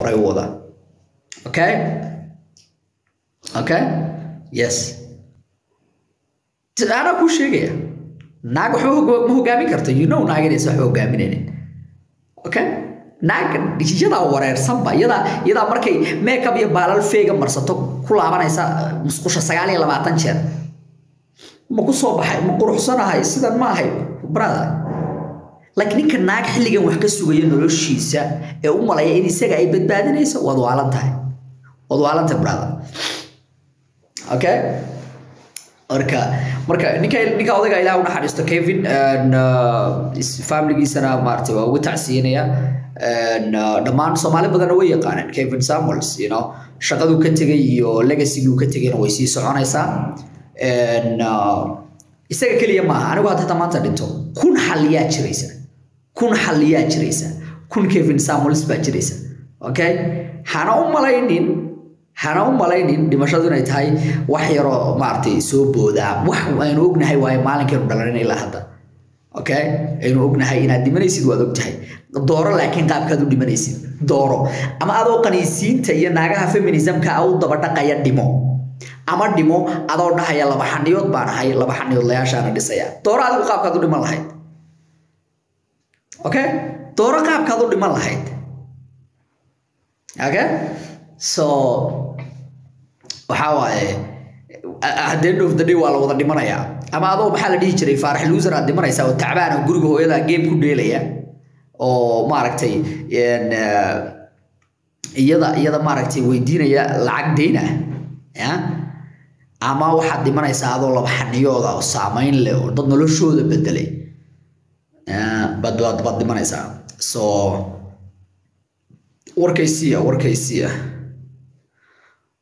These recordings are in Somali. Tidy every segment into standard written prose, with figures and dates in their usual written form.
Horay u wada. Okay, okay, yes, anaa kuu sheegaya, naag waxba ma hogaamin karto. You know, naag inaysan waxba hogaaminaynin. Okay, naag iyadaa wareersanba, iyadaa markay makeup iyo baalal feega marsato ku laabanaysa musqusha 29 jeer. Ma ku soo baxay? Ma quruxsanahay? Sidan ma ahay, brother? Laakiin ninka naag xilligan wax ka sugaya noloshiisa ee u malaya in isaga ay badbaadinayso, waad waalan tahay, waad waalan tahay, brother. Okay, marka ninka odayga, Ilaah u naxariisto Kevin, familigiisana maaragtay waa ugu tacsiinaya. Dhammaan Soomaali badanna way yaqaaneen Kevin Samuels. Shaqaduu ka tegay iyo legacyguu ka tegayna way sii soconaysaa. Isaga keliya maaha. Anigu hadda hataa maanta dhinto, 1000 xalliyaa jiraysa, 1000 xalliyaa jiraysa, 1000 Kevin Samuels baa jiraysa. Okay, hana u malaynin dhimashadu inay tahay wax yaroo maaragtay soo boodaa. Wax aynu ognahay waayo maalinkaynu dhalanin ilaa hadda. Okay, aynu ognahay inaad dhimanaysid, waad ogtahay. Dooro laakiin qaabkaad u dhimanaysid dooro. Ama adoo qaniisiinta iyo naagaha feminismka u daba dhaqaya dhimo, ama dhimo adoo dhahaya laba xaniyood baan ahay, laba xaniyoodlayaashaana dhisaya. Dooro adigu qaabkaad u dhiman lahayd. Okay, dooro qaabkaad u dhiman lahayd. Okay, so waxaa waaye, at the end of the day waa la wada dhimanayaa. Ama adoo, maxaa la dhihi jiray, Faarax loser aad dhimanaysaa oo tacbaan oo guriga hooyada game ku dheelaya oo maaragtay iyada maaragtay weydiinaya lacag deyn ah ya, ama waxaad dhimanaysaa adoo laba xaniyooda oo saameyn leh oo dad noloshooda bedelay baad dhimanaysaa. So warkaysiya, warkaysiya,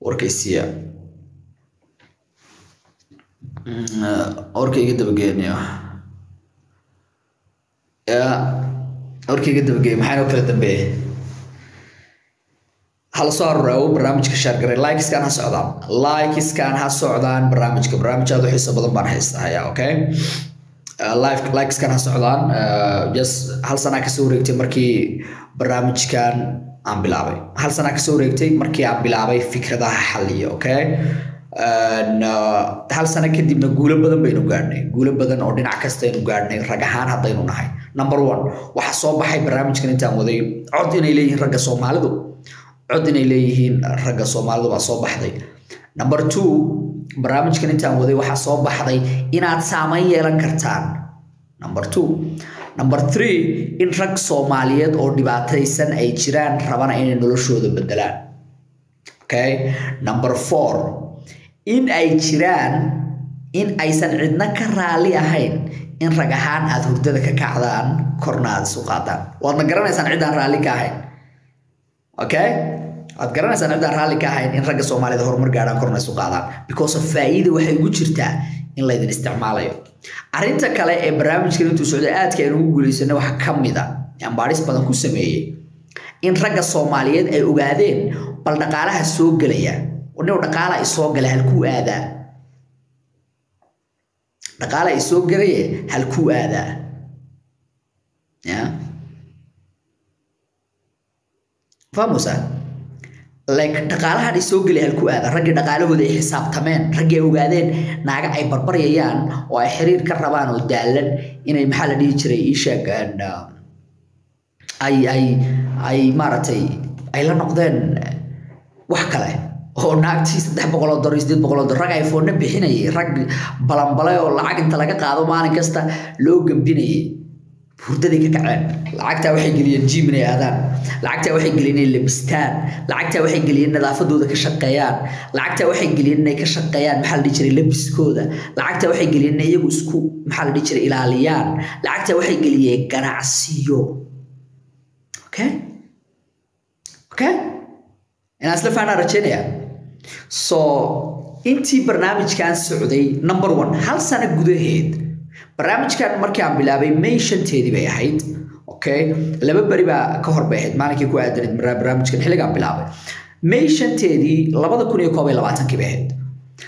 warkaysiya, warkayga dabageeniyo ya, warkayga dabageey. Maxaa inoo kala dambeeyay? Hala soo aruuraawo barnaamijka, share garay, likeskan ha socdaan, likeskan ha socdaan. Barnaamijka barnaamij aad u xiiso badan baan haystaa. Okay, live likeskan ha socdaan. Just hal sanaa kasoo wareegtay markii barnaamijkan aan bilaabay, hal sanaa kasoo wareegtay markii aan bilaabay fikradaha xalliya. Okay, hal sano kadibna guulo badan baynu gaadhnay, guulo badan oo dhinac kastaynu gaadhnay rag ahaan haddaynu nahay. Number one, waxaa soo baxay barnaamijkan intaan waday cod inay leeyihiin ragga Soomaalidu, cod inay leeyihiin ragga Soomaalidu baa soo baxday. Number two, barnaamijkan intaan waday waxaa soo baxday inaad saameyn yeelan kartaan, number two. Number three, in rag Soomaaliyeed oo dhibaataysan ay jiraan, rabana inay noloshooda bedelaan. Okay, number four, in ay jiraan in aysan cidna ka raali ahayn in rag ahaan aad hurdada ka kacdaan, korna aad isu qaadaan. Waadna garanaysaan ciddaan raalli ka ahayn. Okay, waad garanaysaan ciddaan raalli ka ahayn in ragga Soomaalida horumar gaadhaan, korna isu qaadaan, because of faa'iida waxay ugu jirtaa in laydin isticmaalayo. Arrinta kale ee barnaamijkan intuu socday aadka aynu ugu guulaysanay waxaa ka mid a aan baadhis badan ku sameeyey in ragga Soomaaliyeed ay ogaadeen bal dhaqaalaha soo gelaya nin dhaqaala ay soo gala halkuu aadaa, dhaqaala ay soo gelaye halkuu aadaa ya. Fahmusa? Like dhaqaalahan ay soo gelay halkuu aadaa, raggii dhaqaalahooda ay xisaabtameen, raggii ay ogaadeen naaga ay barbaryayaan oo ay xiriir ka rabaan oo daalan inay, maxaa la dhihi jiray, ii sheeg, ay maaragtay ay la noqdeen wax kale oo naagtii $300 iyo $800, rag iPhone bixinayay, rag balanbalay oo lacag inta laga qaado maalin kasta loo gambinayay, hurdaday ka kaceen. Lacagtaa waxay geliyeen gym inay aadaan, lacagtaa waxay geliyeen inay labistaan, lacagtaa waxay geliyeen nadaafadooda ka shaqeeyaan, lacagtaa waxay geliyeen inay ka shaqeeyaan, maxaa la dhihi jiray, labiskooda, lacagtaa waxay geliyeen inay iyagu isku, maxaa la dhihi jiray, ilaaliyaan, lacagtaa waxay geliyeen ganacsiyo. Okay, inaan isla fahnaa rajeynaya. So intii barnaamijkan socday, number one, hal sano gudaheed barnaamijkan markii aan bilaabay May 5-teedii bay ahayd. Okay, 2 beri baa ka hor bay ahayd maalinkii ku aadanayd barnaamijkan xilligaan bilaabay, May 5-teedii 2021-kii bay ahayd.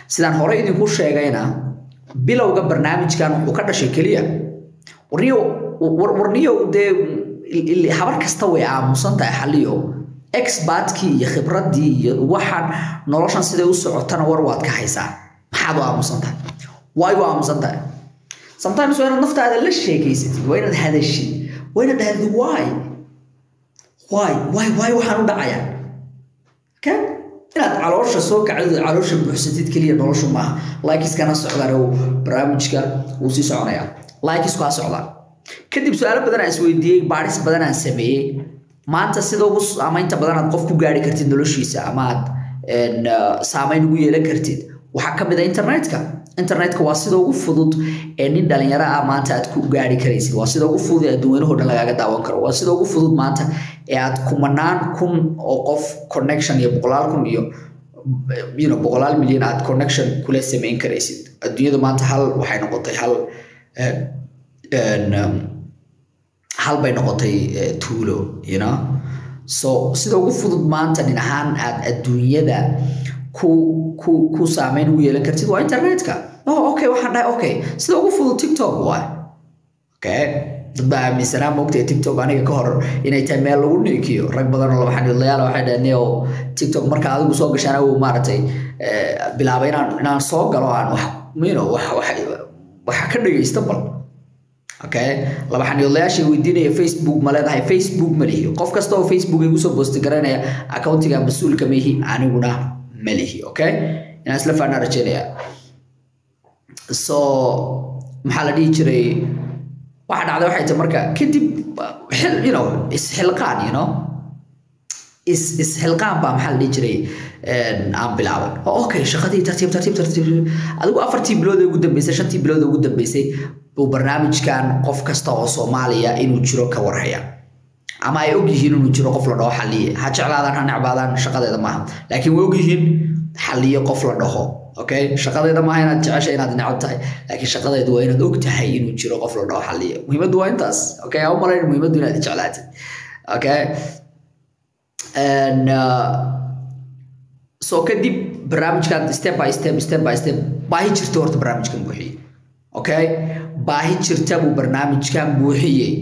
Sidaan hore idinku sheegayna, bilowga barnaamijkan wuxuu ka dhashay keliya warniyo, warniyo dee habar kasta way aamusan tahay xalliyo. Expertkii iyo khibraddii iyo waxaan noloshan siday u socotana war waad ka haysaa. Maxaad u aamusan tahay? Waay u aamusan tahay? Sometimes waa inaad naftaada la sheegaysatid, waa inaad hadashid, waa inaad dhahdid why why why why waxaan u dhacayaa. Okay, inaad caloosha soo kacdid, caloosha buuxsatid keliya noloshu maaha. Likeskana socdaan oo barnaamijka wuu sii soconayaa, likesku ha socdaan. Kadib su-aalo badan aan isweydiiyey, baadhis badan aan sameeyey. Maanta sida ugu saamaynta badan aad qof ku gaari kartid noloshiisa ama aad saamayn ugu yeelan kartid waxaa ka mid ah internetka. Internetka waa sida ugu fudud ee nin dhalinyaro ah maanta aad ku gaari karaysid, waa sida ugu fudud ee adduunweynahoo dhan lagaaga daawan karo, waa sida ugu fudud maanta ee aad kumanaan kun oo qof connection iyo boqolaal kun iyo boqolaal milyan aad connection kula samayn karaysid. Adduunyadu maanta hal waxay noqotay, hal bay noqotay tuulo. So sida ugu fudud maanta nin ahaan aad adduunyada ku saameyn ugu yeelan kartid waa internetka. Oh okay, waxaan dhahay okay, sida ugu fudud TikTok waay. Okay, dad baa aaminsanaa moogtay TikTok aniga ka hor inay tahay meel lagu niikiyo. Rag badan oo laba xaniidlayaal waxay dhaheen, "Nio, TikTok marka adigu soo gashaan awow maaragtay bilaabay inaan soo galo, aan wax you know wax ka dhageysto bal." Okay, laba xaniidlayaasha weydiinaya Facebook ma leedahay? Facebook ma lihi. Qof kasta oo Facebook igu soo post garanaya accountiga mas-uulka ma ihi, aniguna ma lihi. Okay, inaan isla fahnaa rajeynaya. So maxaa la dhihi jiray, waxa dhacday waxay tahay marka kadib xil isxilqaan isxilqaan baa maxaa la dhihi jiray aan bilaabay. Okay, shaqadii tartiib tartiib tartiib, adigu 4tii bilood ee ugu dambeysay, 5tii bilood ee ugu dambeysay buu barnaamijkan qof kasta oo Soomaaliya inuu jiro ka warhaya ama ay og yihiin inuu jiro qof la dhaho Xalliye. Ha jeclaadaan ha necbaadaan, shaqadeeda maaha, laakiin way og yihiin Xalliye qof la dhaho. Okay, shaqadeeda maaha inaad jeceshay inaad necab tahay, laakiin shaqadeedu waa inaad og tahay inuu jiro qof la dhaho Xalliye. Muhiimaddu waa intaas. Okay, ha u malayn muhiimaddu inaad jeclaatid. Okay, and so kadib barnaamijkan step by step, step by step, baahi jirta horta barnaamijkan buuxiyey. Okay, baahi jirta buu barnaamijkan buuxiyey.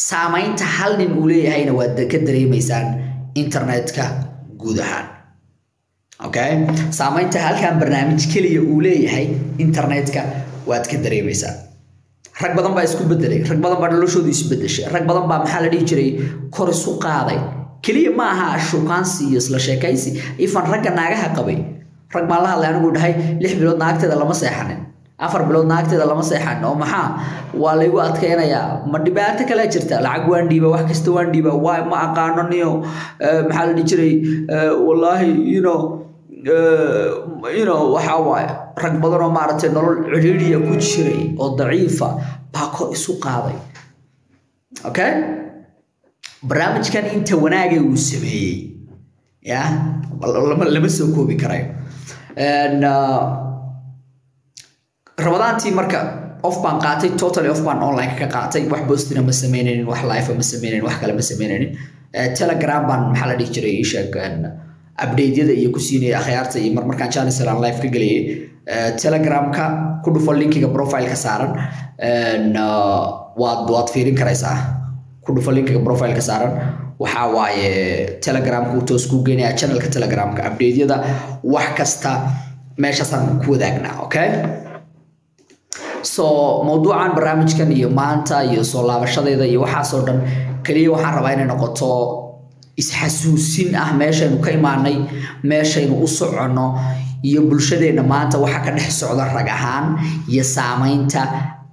Saamaynta hal nin uu leeyahayna waad ka dareemaysaan internetka guud ahaan. Okay, saamaynta halkan barnaamij keliya uu leeyahay internetka waad ka dareemaysaa. Rag badan baa isku bedelay, rag badan baa noloshoodu isbedeshay, rag badan baa maxaa la dhihi jiray kor isu qaaday. Keliya ma aha shukaansi iyo isla sheekaysi, ifan ragga naagaha qabay. Rag baan la hadlay anigu dhahay 6 bilood naagteeda lama seexanin, 4 bilood naagteeda lama seexanin. Oo maxaa waa laygu adkaynayaa? Ma dhibaato kale jirta? Lacag waan dhiiba, wax kasta waan dhiiba, waa ma aqaano niyo, maxaa la dhihi jiray, wallaahi waxa waaye rag badan oo maaragtay nolol cidhiidhiya ku jiray oo daciifa baa kor isu qaaday. Okay, barnaamijkan inta wanaagay uu sameeyey ya lama soo koobi karayo. Ramadaantii marka off baan qaatay, totally off baan online ka qaatay. Wax postina ma sameynaynin, wax live ma sameynaynin, wax kale ma sameynaynin. Telegram baan maxaa la dhihi jiray ii sheeg update-yada iyo ku siinaya akhyaarta iyo markaan channel aan live ka gelayay. Telegramka ku dhufo linkiga profile-ka saaran, waad fiirin karaysaa. Ku dhufo linkiga profile-ka saaran, waxaa waaye Telegramka uu toos kuu geenaya channelka Telegramka. Update-yada wax kasta meeshaasaan ku wadaagnaa. Okay, so mawduucan barnaamijkan iyo maanta iyo soo laabashadeeda iyo waxaasoo dhan kaliya waxaan rabaa inay noqoto isxasuusin ah meeshaynu ka imaanay, meeshaynu u soconno iyo bulshadeenna maanta waxa ka dhex socda rag ahaan iyo saamaynta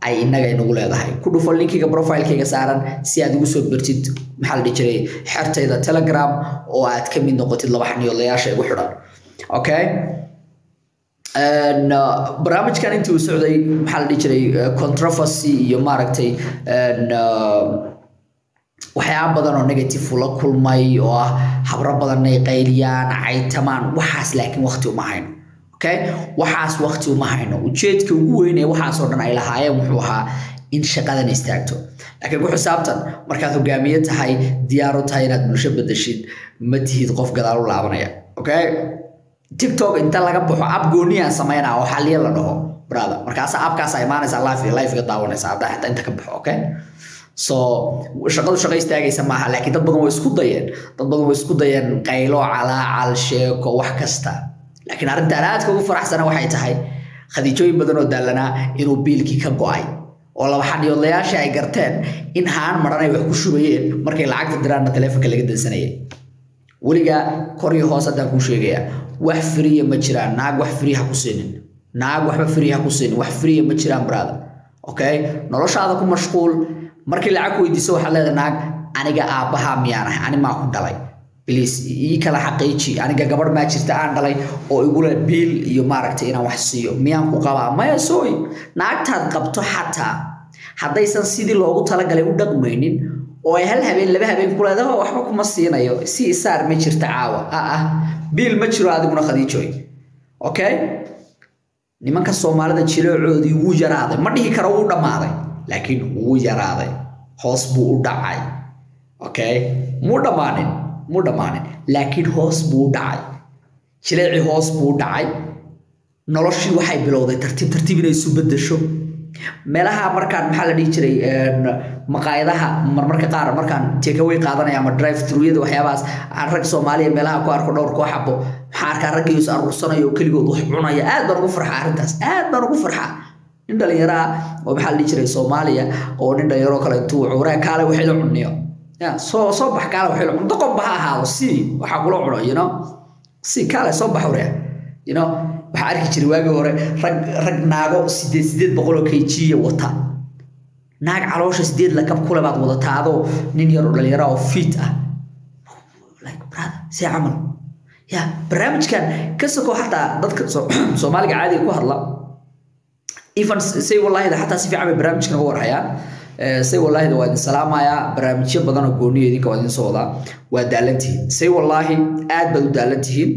ay innaga inagu leedahay. Ku dhufo linkiga profilekayga saaran si aad ugu soo bertid maxaa la dhihi jiray xertayda Telegram oo aad ka mid noqotid laba xaniyoodlayaasha igu xidhan. Okay, barnaamijkan intii uu socday maxaa la dhihi jiray controversy iyo maaragtay waxyaaba badan oo negative ula kulmay oo ah habro badan ay qayliyaan, caytamaan, waxaas, laakiin waqti uma hayno. Okay, waxaas waqti uma hayno. Ujeedka ugu weyn ee waxaas oo dhan ay lahaayeen wuxuu ahaa in shaqadan istaagto. Laakiin ku xisaabtan markaad hogaamiye tahay, diyaar u tahay inaad bulsho bedeshid, ma tihid qof gadaal u laabanaya. Okay, TikTok inta laga baxo app gooni aan sameynaa oo Xalliye la dhaho, brother. Markaas appkaas ay imaanaysaa, live live ga daawanaysaa haddaa xitaa inta ka baxo. Okay, So shaqadu shaqa istaagaysa maaha, laakiin dad badan way isku dayeen, dad badan way isku dayeen qaylo, calaacal, sheeko, wax kasta. Laakiin arrintaan aadka ugu faraxsana waxay tahay khadiijooyin badan oo daalanaa inuu biilkii ka go'ay, oo laba xaniyoodlayaasha ay garteen in haan maran ay wax ku shubayeen, markay lacagta diraanna taleefonka laga dansanayay. Weligaa kor iyo hoos haddaan kuu sheegayaa, wax free ma jiraan. Naag wax free ha ku siinin, naag waxba free ha ku siinin, wax free ma jiraan, brother. Okay, noloshaada ku mashquul. Markii lacag ku weydiiso waxaad leedahay, naag, aniga aabbaha miyaan ahay? Ani maa ku dhalay? Please ii kala xaqiiji, aniga gabadh maa jirta aan dhalay oo igula biil iyo maaragtay inaan wax siiyo? Miyaan ku qabaa? Maya. Sooy naagtaad qabto xataa haddaysan sidii loogu talagalay u dhaqmaynin oo ay hal habeen laba habeen ku leedahay waxba kuma siinayo, si isaar ma jirta caawa, ah biil ma jiro. Adiguna khadiijoy, okay, nimanka Soomaalida jileecoodii wuu yaraaday. Ma dhihi karo wuu dhammaaday, laakiin wuu yaraaday, hoos buu u dhacay. Okay, muu dhammaanin, muu dhammaanin, laakiin hoos buu u dhacay, jileecii hoos buu u dhacay. Noloshii waxay bilowday tartiib tartiib inay isu beddesho. Meelaha markaan, maxaa la dhihi jiray, maqaayadaha marmarka qaar markaan takeaway qaadanaya ama drive through-yada, waxyaabahaas, aan rag Soomaaliya meelaha ku arko dhowr koo xabo, waxaan arkaa raggii is aruursanaya oo keligood wax cunaya. Aad baan ugu farxaa arrintaas, aad baan ugu farxaa. Nin dhalinyaro ah oo, maxaa la dhihi jiray, Soomaaliya oo nin dhalinyaro kale intuu wuxuu kaale wax ila cuniyo, ya soo soo bax, kaale wax ila cun, doqon ba ha ahaado, si waxaa kula cuno, si kaale soo bax warya. Waxaa arki jiray waagii hore rag naago 800 oo kg wata. Naag caloosha 8 lakab kule baad wadataa, adoo nin yar oo dhalinyaro oo fit ah. Like, brother, see camal ya barnaamijkan ka soko. Xataa dadka Soomaaliga caadiga ku hadla, even say wallahida, xataa si fiican bay barnaamijkan uga warhayaan. Say wallahida waa idin salaamayaa. Barnaamijyo badan oo gooniya idinka waa idin soo wadaa. Waa daalantihiin, say wallaahi, aad baad u daalan tihiin.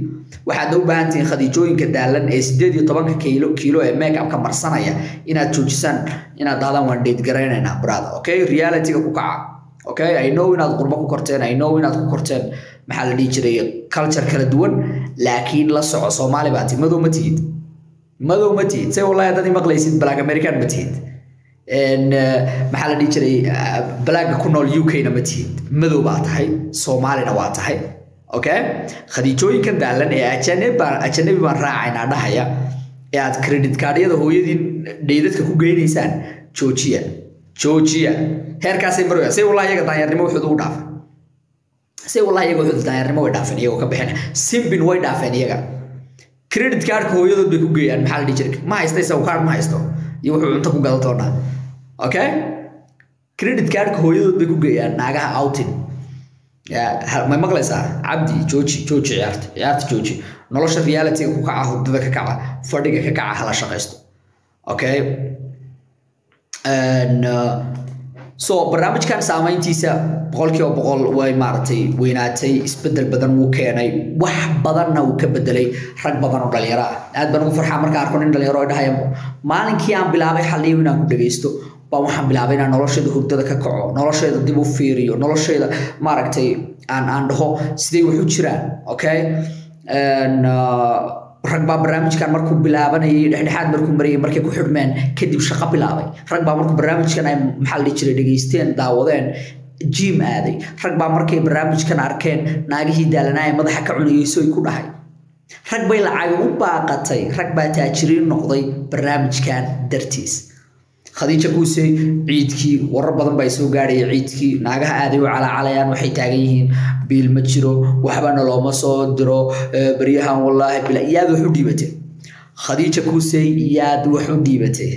Waxaadna u baahan tihiin khadiijooyinka daalan ee 18-ka kiilo ee make upka marsanaya inaad joojisaan, inaad dhahdaan waan date garaynaynaa, brother. Okay, realityga ku kaca. Okay, I know inaad qurbo ku korteen, I know inaad ku korteen, maxaa la dhihi jiray, culture kala duwan, laakiin la soco, Soomaali baa ti, madow ma tihid, madow ma tihid. Say wallahi, haddaad i maqlaysid, black American ma tihid, maxaa la dhihi jiray, blackga ku nool UK na ma tihid, madow baa tahay, Soomaalina waa tahay. Okay, khadiijooyinkan daalan ee ajanabi baan, ajanabi baan raacaynaa dhahaya ee aad credit card-yada hooyadiin dheydadka ku geynaysaan, joojiya, joojiya. Heerkaasay marayaan. Say wallahi, iyaga daanyarnimo wuxuu ugu dhaafay. Say wallahi, iyaga wuxuu daanyarnimo way dhaafeen, iyagoo ka bixin simbin way dhaafeen. Iyaga credit cardka hooyadood bay ku geeyaan, maxaa la dhihi jiray, ma haysta isagu card, ma haysto iyo wuxuu cunto ku gado doonaa. Okay, credit cardka hooyadood bay ku geeyaan naagaha outing. Ma maqlaysaa Cabdi? Jooji, jooji ciyaarta, ciyaarta jooji. Nolosha realityga ku kaca, hurdada ka kaca, fadhiga ka kaca, hala shaqaysto. Okay, and so barnaamijkan saameyntiisa 100% way maaragtay weynaatay, isbedel badan wuu keenay, wax badanna wuu ka bedelay rag badan oo dhalinyaro ah. Aad baan ugu farxaa markaan arko nin dhalinyaro oo dhahaya, maalinkii aan bilaabay xalliyo inaan ku dhagaysto baa waxaan bilaabay inaan noloshayda hurdada ka kaco, noloshayda dib u fiiriyo, noloshayda maaragtay aan dhaho sidee wax u jiraan. Okay, and rag baa barnaamijkan markuu bilaabanayay dhexdhexaad markuu marayay, markay ku xidhmeen kadib shaqo bilaabay. Rag baa markuu barnaamijkan ay, maxaa la dhihi jiray, dhegaysteen, daawadeen, gym aaday. Rag baa markay barnaamijkan arkeen naagihii daalanaa madaxa ka cunayay soy ku dhahay. Rag bay lacag u baaqatay, rag baa taajiriin noqday barnaamijkan dartiis. Khadiija Kuusey, ciidkii warar badan baa soo gaadhaya. Ciidkii naagaha aaday u calaacalayaan, waxay taagan yihiin biil ma jiro, waxbana looma soo diro baryahan, wallaahi bila. Yaad wax u dhiibatay, Khadiija Kuusey? Yaad wax u dhiibatay?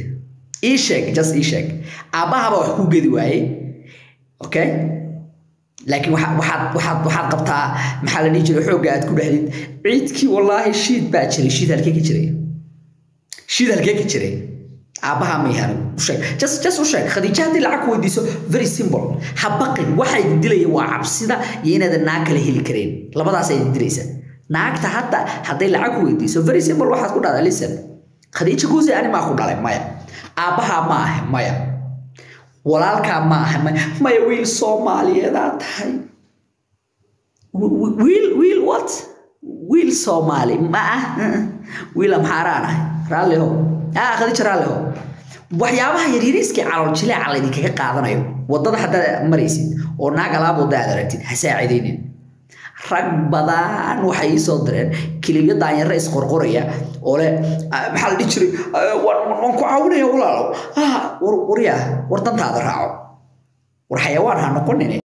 Ii sheeg, just ii sheeg. Aabbahaba wax kuu gedi waayey. Okay, laakiin waxaad qabtaa, maxaa la dhihi jiray, xoogga aad ku dhahdid ciidkii wallaahi shiid baa jiray. Shiid halkee ka jiray? Shiid halkee ka jiray? Aabbaha ma yahan? U sheeg, just u sheeg. Khadiija haddii lacag ku weydiiso, very simple, ha baqin. Waxa idin dilaya waa cabsida iyo inaadan naag kale heli kareen, labadaas ay idin dilaysa. Naagta hadda hadday lacag ku weydiiso, very simple, waxaad ku dhahdaa, listen, Khadiija Kuuse, ani maa ku dhalay? Maya. Aabbaha ma ahe? Maya. Walaalkaa ma ahe? Maya. Maya, wiil Soomaaliyeedaa tahay. Wiil what? Wiil Soomaali ma ah, wiil Amxaaraan ah. Raalli ho, ah, Khadiija, raalli ho. Waxyaabaha yaryariiska calool jileeca laydinkaga qaadanayo waddada haddaad maraysid oo naag alaab wadda aad aragtid, ha saacidaynin. Rag badan waxay ii soo direen kilibyo daanyare isqorqoraya oo leh, maxaa la dhihi jiray, waan ku caawinaya walaalo. War waryaa, war dantaada raaco, war xayawaan ha noqonine.